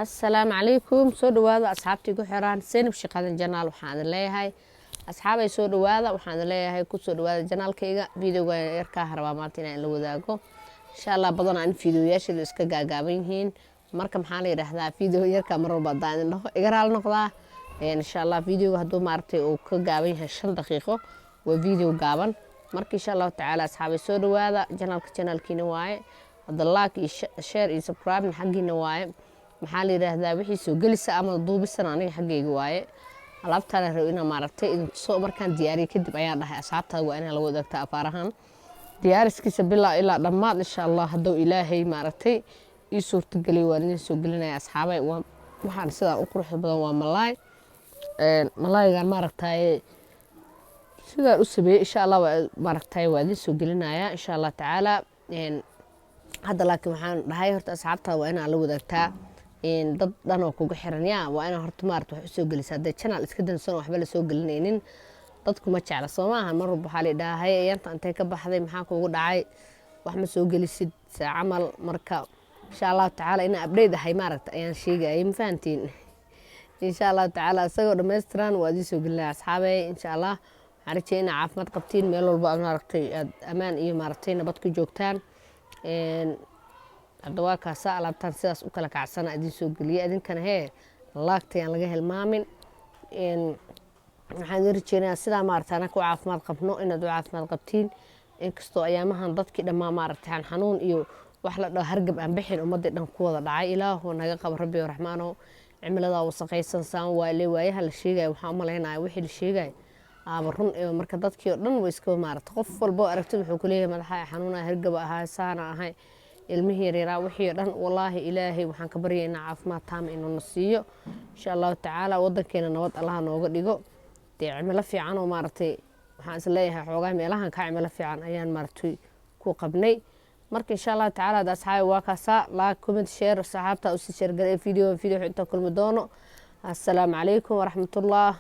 Assalaamu calaykum. Soo dhawaada asxaabtii ku xiraan Seynab Shaqadan channel. Waxaan idin leeyahay, asxaabay, soo dhawaada. Waxaan idin leeyahay, kusoo dhawaada channelkayga. Videoga yarkaa rabaa maanta inaan la wadaago, insha Allah. Badanaa in videoyaasheedu iska gaagaaban yihiin. Marka maxaa la yidhaahdaa, video yarkaa mar walba haddaan idin dhaho, iga raali noqdaa, insha Allah. Videoga hadduu maaragtay uu ka gaaban yahay 5 daqiiqo, waa video gaaban. Marka insha Allahu tacaala, asxaabay, soo dhawaada. Channelka channelkiina waaye. Hadda like iyo share iyo subscribe xaggiina waaye. Maxaa la yidhaahdaa, wixii soo gelisa ama duubisana aniga xaggayga waaye. Alaabtaana rabo inaa maaragtay idin tuso. Markaan diyaariyo kadib ayaan dhahay, asxaabtaada waa inaa la wadaagta afaarahan diyaariskiisa bilaa ilaa dhammaad, insha Allah. Hadduu Ilaahay maaragtay ii suurtageliyo, waan idin soo gelinaya, asxaabay. Waxaan sidaa u quruxda badan waa malaay. Malaaygan maaragtay sidaan u sameeyey, insha Allah, maaragtay waa idin soo gelinaya, insha Allah tacaala. Hadda laakiin waxaan dhahay, horta asxaabtaada waa inaa la wadaagtaa. Dad dhan oo kugu xiran yaa waa inaa horta maarata wax usoo gelisa. Haddee channel iska dansan, waxba lasoo gelinaynin, dadku ma jecla, soo maaha? Mar walba waxaa la idhaha, "Hay, ayanta intay ka baxday? Maxaa kugu dhacay? Wax ma soo gelisid saa camal." Marka insha Allahu tacaala inaa update ahay maaragta ayaan sheegayay, ma fahantiin? Insha Allahu tacaala isagoo dhammaystiran waa idiin soo gelinaya, asxaabey. Insha Allah waxaan rajaya inaa caafimaad qabtiin, meel walba aad maaragtay aad ammaan iyo maaragtay nabad ku joogtaan. Hadda waa kaasa alaabtaan sidaas u kala kacsana idiin soo geliyay. Idinkana hee liketa yaan laga hilmaamin. Waxaan idin rajeynayaa sidaa maaragtay anaka u caafimaad qabno inaad u caafimaad qabtiin, inkastoo ayaamahan dadkii dhammaa maaragtay xanuun iyo wax la dhaho hargab aan bixin ummadii dhan ku wada dhacay. Ilaahu naga qabo, Rabbi Raxmaano. Cimiladaa wasaqaysan saan waale waayaha la sheegaya. Waxaan u malaynaya wixii la sheegaya aaba run. Marka dadkii oo dhan way iska maaragtay, qof walbo aragtid wuxuu kuleeyahay madaxa xanuunaya, hargaba ahaa, saana ahay, ilmihii yaryaaraa, wixii oo dhan. Wallaahi Ilaahay waxaan ka baryaynaa caafimaad taama inuu na siiyo, insha Allahu tacaala. Wadankeena nabad Allaha nooga dhigo. Dee cimilo fiican oo maaragtay waxaan is leeyahay xoogaa meelahan ka cimilo fiican ayaan maaragtay ku qabnay. Marka insha Allahu tacaala, hadda asxaabi waa kaasaa. Like, comment, share, asxaabta usii share garay video. Video inta kulmi doono. Assalaamu calaykum waraxmatullah.